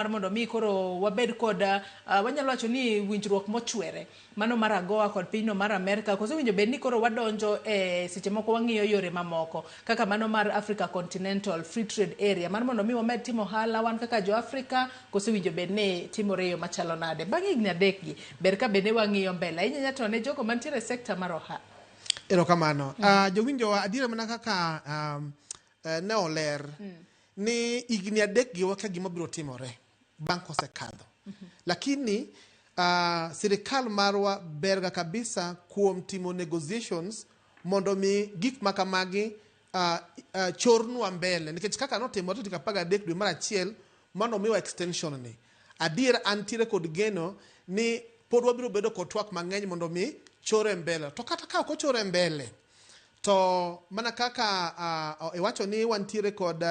Mar mondo mi koro wabed kod wanyalo wacho ni winjruok mochwere mano mar AGOA kod pinyno mar Amerka, koso winjo bed ni koro wadonjo e seche moko wang'iyo yore mamoko kaka mano mar Africa Continental Free Trade Area mar mondo mi wamed timo ohala wan kaka jo Afrika, koso winjo bed ni timore e yo machalo nade bang' higni adek gi ber ka bende wang'iyo mbele ahinya to ne jogo mantiere e sekta mar ohala. Erokamano. Jowinjowa, adiera mana kaka ne oler ni higni adek gi wakia gima biro timore bang' kosekadho. Lakini sirikal marwa berga kabisa kuom timo negotiations mondo mi gik makamagi chornwa mbele, nikech kaka notimore tarik 13 dwe mar achiel mano miwa extension ni. Adier antiere kod geno ni pod wabiro bedo kod twak mang'eny mondo mi chore mbele. To kata ka ok ochore mbele, to mana kaka iwacho ni wantiere kod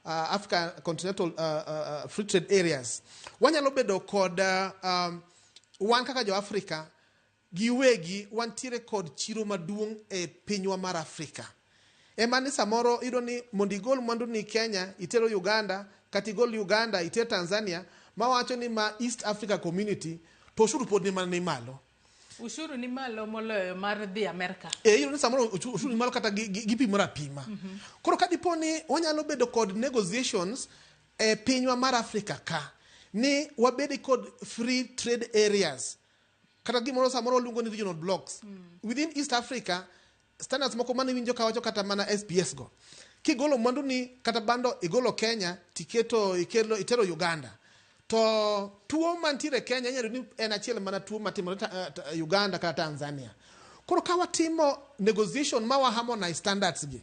Africa Continental Free Trade Areas, wanyalo bedo kod wan kaka jo Afrika giwegi wantiere kod chiro maduong' e pinywa mar Afrika. Ema ni samoro iyudo ni mondo igol mwandu ni Kenya itero Uganda, kata igol Uganda iter Tanzania, mawacho ni ma East Africa Community, to ushuru pod ni mana ni malo. Ushuru ni malo moloyo mar dhi Amerka. Iyudo ni samoro ushuru ni malo kata gipimore apima. Koro ka dipo ni wanyalo bedo kod negotiations e pinywa mar Afrika ka, ni wabed kod free trade areas, kata gimoro samoro waluongo ni regional blocks. Within East Africa, standards moko mane winjo kawacho kata mana SPS go. Kigolo mwandu ni kata bando igolo Kenya, tiketo ikelo itero Uganda. To tuo mantiere Kenya inyalo ni en achiel mana tuo matimore Uganda kata Tanzania. Koro ka watimo negotiation ma wa harmonize standards gi,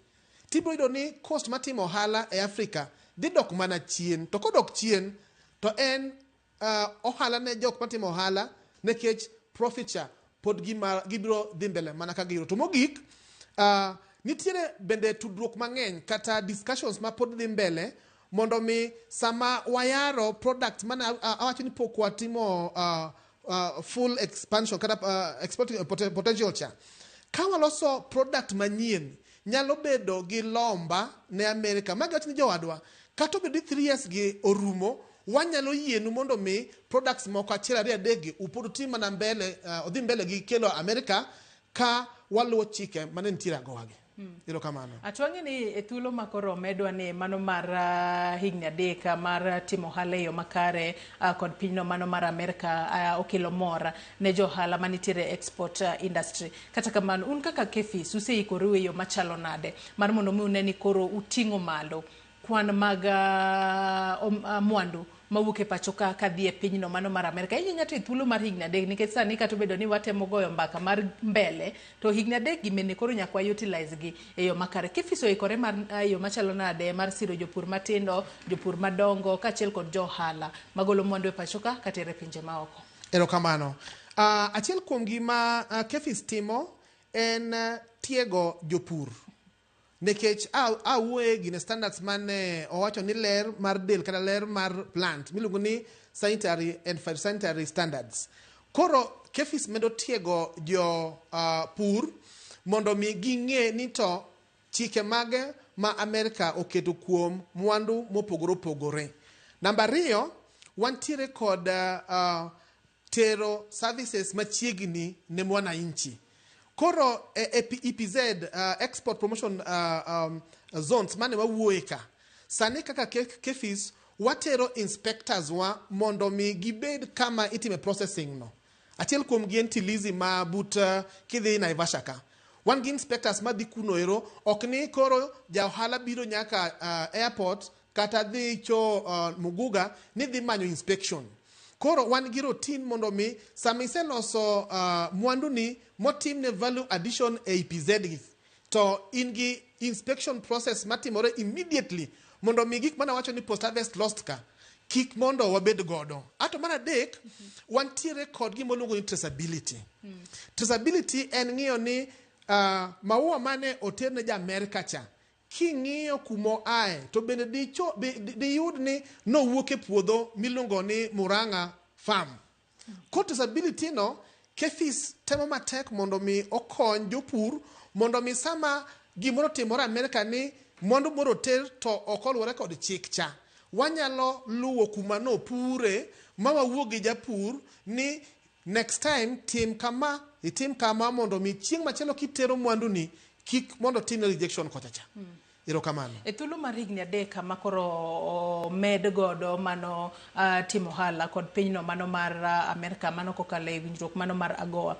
tibiro yudo ni cost matimo ohala e Africa dhi dok mana chien. To kodok chien, to en ohala ne jok matimo ohala, nikech profit cha pod gibiro dhi mbele mana ka giyudo. To mogik, nitiere bende tudruok mang'eny kata discussions ma pod dhi mbele mondo mi sama wayaro product mana awacho ni pok watimo full expansion kata exporting potential cha. Ka waloso product manyien nyalo bedo gi lomba ne Amerika. Magiwacho ni jowadwa, kata obedo ni 3 years gi orumo, wanyalo yienu mondo mi products moko achiel ariyo adek gi upod utim mana mbele, odhi mbele gi kelo Amerika ka waluwo chike mane nitiere AGOA gi. Erokamano. Atwang'e ni e thuolo ma koro omedwa ni mano mar higni adek mar timo ohala e yo makare kod pinyno mano mar Amerka okelo mor ne jo ohala manitiere e export industry. Kata kamano, un kaka KEPHIS useikoru e yo machalo nade mar mondo mi une ni koro uting'o malo kwan mag mwandu mawuok e pacho ka kadhi e pinyno mano mar Amerka? Inyanya to e thuolo mar higni adek, nikech sani kata obedo ni watemo goyo mbaka mar mbele, to higni adek gi mene koro nyaka wa utilize gi e yo makare. KEPHIS oikore mar yo machalo nade mar siro jopur matindo, jopur madongo kaachiel kod jo ohala magolo mwandu e pacho ka katero e pinje maoko? Erokamano. Achiel kuom gima KEPHIS timo en tiego jopur. Nikech awuoye gine standards mane owacho ni ler mar del kata ler mar plant miluongo ni sanitary and phytosanitary standards. Koro KEPHIS medo tiego jo pur mondo mi ging'e ni to chike mage ma Amerika oketo kuom mwandu mopogore opogore. Namba ariyo, wantiere kod tero services machiegni ne mwananchi. Koro e EPZ, Export Promotion Zones mane wawuoye ka, sani kaka KEPHIS watero inspectors wa mondo mi gibed kama itime processing no. Achiel kuom gi en Tilizi ma but kidhi Naivasha ka. Wan gi inspectors madhi kuno ero, ok ni koro ja ohala biro nyaka airport kata dhi cho Muguga ni dhi manyo inspection. Koro wan gi routine mondo mi sama iseloso mwandu ni motimne value addition e EPZ gi, to in gi inspection process matimore immediately mondo mi gik mane wacho ni post harvest lost ka kik mondo wabed godo. Ato mar adek, wantiere kod gima waluongo ni traceability. Traceability en ng'iyo ni maua mane oterne ja Amerika cha, king'iyo kuma oaye to bende diyud ni nowuok e puodho miluongo ni Murang'a Farm. Koro traceability no, KEPHIS temo matek mondo mi okony jopur mondo mi sama gimoro otimore Amerika ni mwandu moro oter to ok oluwore kod chik cha. Wanyalo luwo kuma nopure ma wawuo gi japur ni next time tim kama, itim kama, mondo mi chieng' machielo kitero mwandu ni kik mondo timne rejection kocha cha. Erokamano. E thuolo mar higni 3 ma koro omed godo mano timo ohala kod pinyno mano mar Amerka, mano kokalo e winjruok mano mar AGOA.